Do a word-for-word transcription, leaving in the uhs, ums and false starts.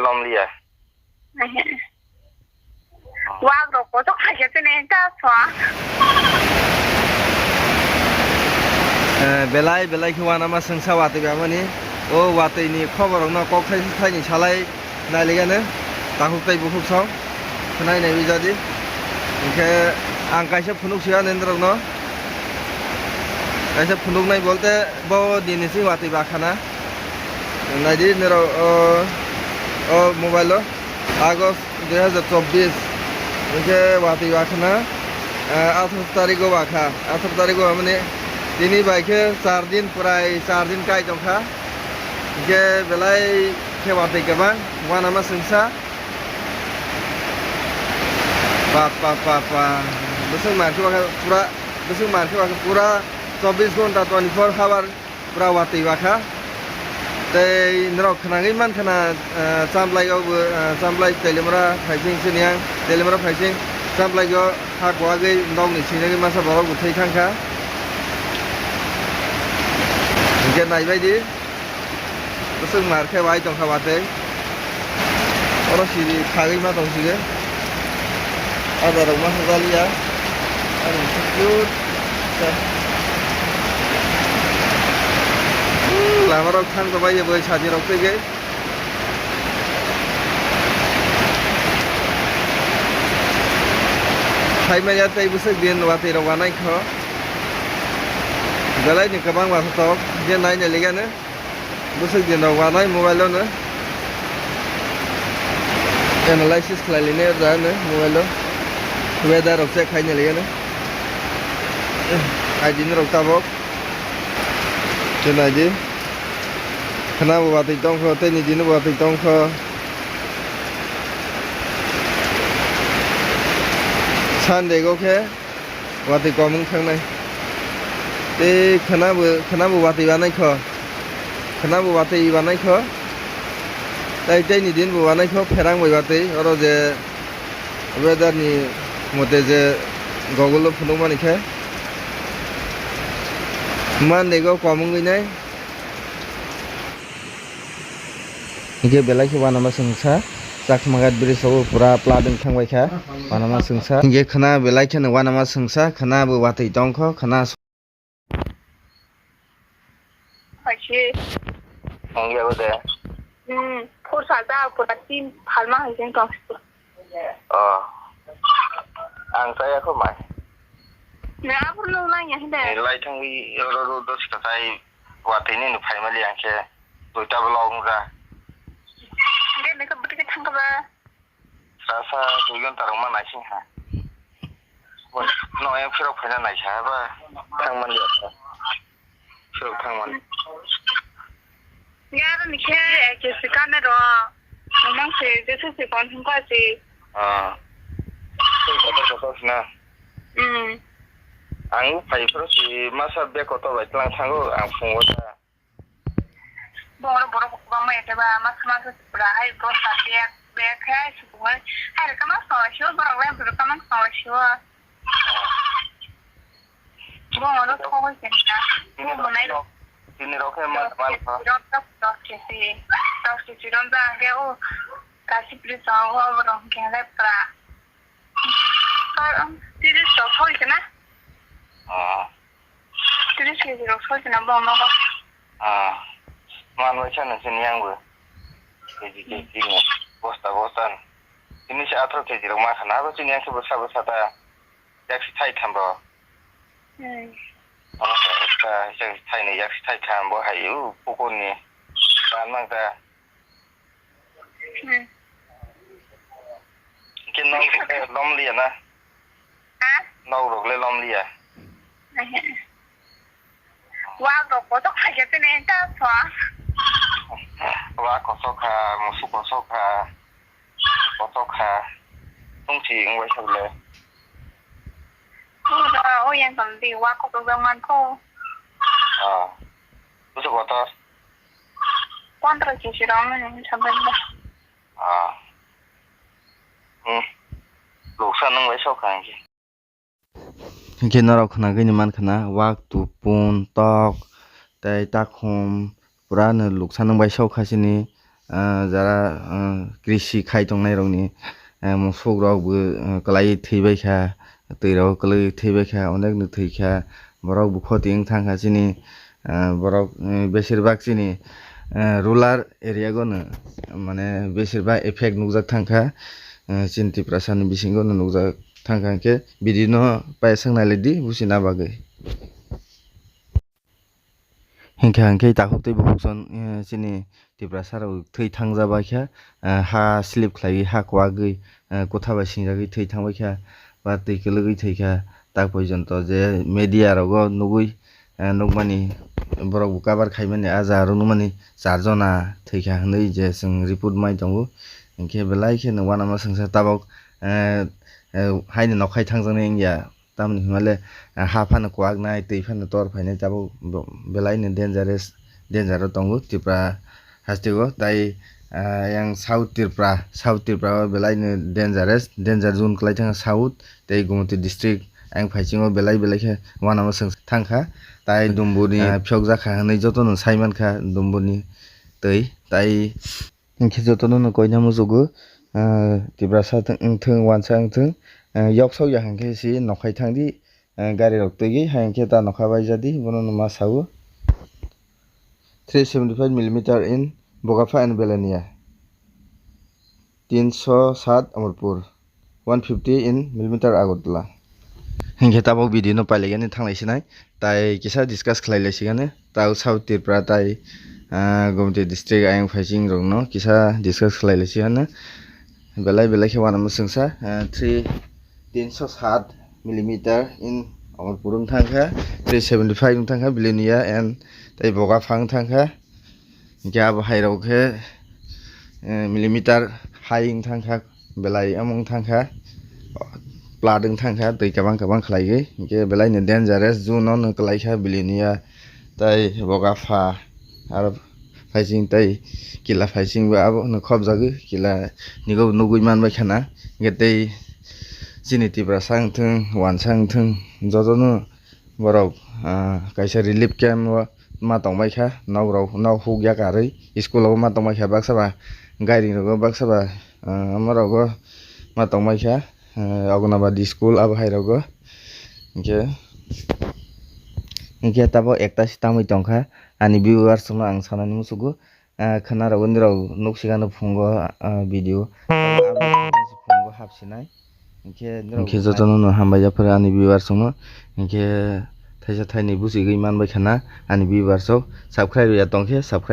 Lomliya. Wak rok kochok khaikhe chini ta swa. Eh, belai belai khe uanama swngsa watwi bamani. O watwi ni khobor rokno kok thai thai ni salai nailigano takhuk tei bukhuk song khwnai naiwi jadi. Hinkhe ang kaisa phunuk sui ani norokno. Kaisa phunuknai bolte bo dini si watwi bakhana. Naidi norok o, o mobile o August dui hajar chobbish hinkhe watwi bakhana, eh, atharo tarikgo bakha. Atharo tarikgo mane tini bai khe char din, prai char din kai tongkha. Hinkhe belai khe watwi kwbang, uanama swngsa. Pa, pa, pa, pa. Bwswk mankhe bakha pura, bwswk mankhe bakha pura chobbish ghonta, twenty-four hour pura watwi bakha. Tei norok khwnagwi mankha na, eh, Champlai o bo, eh, Champlai Teliamura phaising sini ang, Teliamura phaising Champlai o ha kuagwi nokni sinagwi masa borok bo thwi thangkha. Hinkhe naibaidi. Bwswk mar khe bai tongkha watwi. Oro siri khagwi ma tong sidi. Ada rok ma hajaliya. Ani sujud. Lama rok thang to bai boi sadi rok tege. Hai maya tei bwswk din watwi rok wanai kho. Belai ni kwbang watwi tok je nai nai ligano. Bwswk din rok wanai mobile o no analysis khlai lini o jaga no mobile o weather rok check khai nai ligi no. Hai din rok tabok. Khe nai di. Khwna bo watwi tong kho, tei ni din bo watwi tong kho. Sunday go khe. Watwi kom wng thangnai. Tei khwna bo, khwna bo watwi banai kho. Khwna bo watwi banai kho. Tai, tai ni din bo banai kho, pherang bai watwi. Oro je weather ni mote je Google o phunuk mani khe. Monday go kom wngwi nai. Hinkhe belai khe uanama swngsa, Chakmaghat bridge o pura flood wng thangbai kha, uanama swngsa. Hinkhe khwna belai kheno uanama swngsa, khwna bo watwi tong kho, khwna. Hai se. Wng ya bo de. Hmm, phursa da pura tin phalma hai se tong. Oh. Ang chaya kho mai. Ne aphuru nung nang ya hinde. Lai thangwi oro ro dos ka tai watwi ni phai mali ang khe duita block wng ja. Hinde ne ka bwtwi khe thang kha ba. Sa sa dui ghonta rok ma naising ha. No yang phirok phaina naisa ba thang mali ya. Phirok thang mali. Yar ni khe H S C kane ro. Mamang se, Jesu se kon hum ka se. Ah. Kotor kotor sina. Hmm. Ang phai phro si masa be kotor bai tlang thango ang phungo ta. Boro boro ko ba mai te ba mas mas pura hai bro sa be be khai su ko. Hai ka mas so shu boro le bro ka mas so shu. Bongoro thogoi kena. Bini Bongoro nai rok, bini rok khe man, man kha. Rok tok tok kesi, tok kesi rom ba ke o kasi pri song o rong kene pra. Tiris tok thogoi kena. Ah. Tiris kesi rok thogoi kena bongoro. Ah. Man bai sa nang sini yang bo. Kesi kesi ni bosta bosta. Ini si athro kesi rok ma khana bo sini yang se bosta bosta ta. Yaksi thai tham bo. Hmm. Ono ta yaksi thai ni yaksi thai tham bo hai u pukun ni. Ban mang ta. Hmm. Kin nok lom liya na. Ha? Nok rok le lom liya. Ehe. Wa rok ko to khai ke ne ta so. Wa ko so kha, musu ko so kha. Kotok kha. Tungsi wng bai sak le. O da, o yang tong di, wa kotok jang man ko. Ah. Busu kotor. Pondro kg rong ni sabai da. Ah. Hmm. Luksa nung bai sok kha ang ki. Hinkhe norok khwnagwi ni mankha na wak, tupun, tok, tei takhum pura no luksa nung bai sok kha sini. ah, jara, ah, krishi khai tongnai rokni, ah, musuk rok bo, ah, kwlai thwi bai kha, twi rok kwlai thwi bai kha, onek no thwi kha, borok bo khoti wng thang kha chini, ah, borok, eh, besir bak chini, eh, rural area o no, mane besir bak effect nukjak thang kha, eh, chini Tiprasa ni bisingo no nukjak thang kha, hwnkhe video no paisang nai lai di buchina bagwi. Hinkhe, hinkhe takhuk tei bukhuk son, eh, chini Tiprasa rok thwi thangja bai kha, eh, ha slip khlaiwi, ha kwagwi, eh, kwtha bai singjagwi thwi thang bai kha, ba twi kwlwgwi thwi kha, tak poijonto je media rogo nugwi, eh, nukmani, borok bo cover khaimani, ah jaga rok nukmani char jona thwi kha hinwi je chwng report mai tongo. Hinkhe belai kheno uanama swngsa tabok, eh, eh, haino nokhai thangjaknai wngya. Tamoni hwnba le, ah, ha phano kwak nai, twi phano tor phainai, tabuk bo-, belai no dangerous, danger o tongo Tripura haste o. Tai, ah, yang South Tripura, South Tripura o belai no dangerous, danger zone kwlai thang South tei Gomoti district. Ayang phaiching o belai belai khe uanama swng thang kha, tai Dumbur ni, ah, phiyok jak kha hinwi joto no sai man kha Dumbur ni twi. Tai Hinkhe jotono no koina muchugo, ah, Tiprasa wngthung, wansa wngthung, ah, yok sok ya hinkhe si nokhai thang di, ah, gari rok twi hai hinkhe ta nokha bai ja di, bono no ma sao. Three seventy five millimeter in Bokapha and Belania, tinsho sat Amarpur. One fifty in millimeter Agartala. Hinkhe tabuk video no pailaiya ni thanglai sinai, tai kisa discuss khlai lai sigani, tau South Tripura tai, ah, Gomoti district ayang phaiching rok no kisa discuss khlai lai sigani, belai belai khe uanama swngsa, ah, three, tinsho sat millimeter in Amarpur wng thang kha, three seventy five wng thang kha, Belania and tai Bokapha wng thang kha. Hinkhe abo hai rok khe, eh, millimeter hai wng thang kha, belai omo wng thang kha, plat wng thang kha, twi kabang kabang khlaiwi. Hinkhe belai no dangerous zone no kwlai kha Belania tai Bokapha, aro phaiching tai Kila phaiching bo abo no khopjagwi, Kila nigo nugwi man bai khana. Hinkhe tei chini Tiprasa wngthung, wansa wngthung, jotono borok, ah, kaisa relief camp o ma tongbai kha, nok rok, nok huk ya karwi, school o ma tongbai kha, baksa ba gairing rogo, baksa ba, ah, ama rogo ma tongbai kha, ah, Aganabadi school abo hai rogo. Hinkhe, hinkhe tabuk ekta si tamwi tongkha, ani viewers no ang sanani muchugo. Ah, khwna rok, nini rok nuk sigano phungo, ah, video. Phungo hapsinai. Hinkhe nini rok hinkhe jotono no hambai ya phuru ani viewers rokno. Hinkhe thaisa thaini buchigwi manbai khana ani viewers rok. Subscribe ya tongkhe subscribe.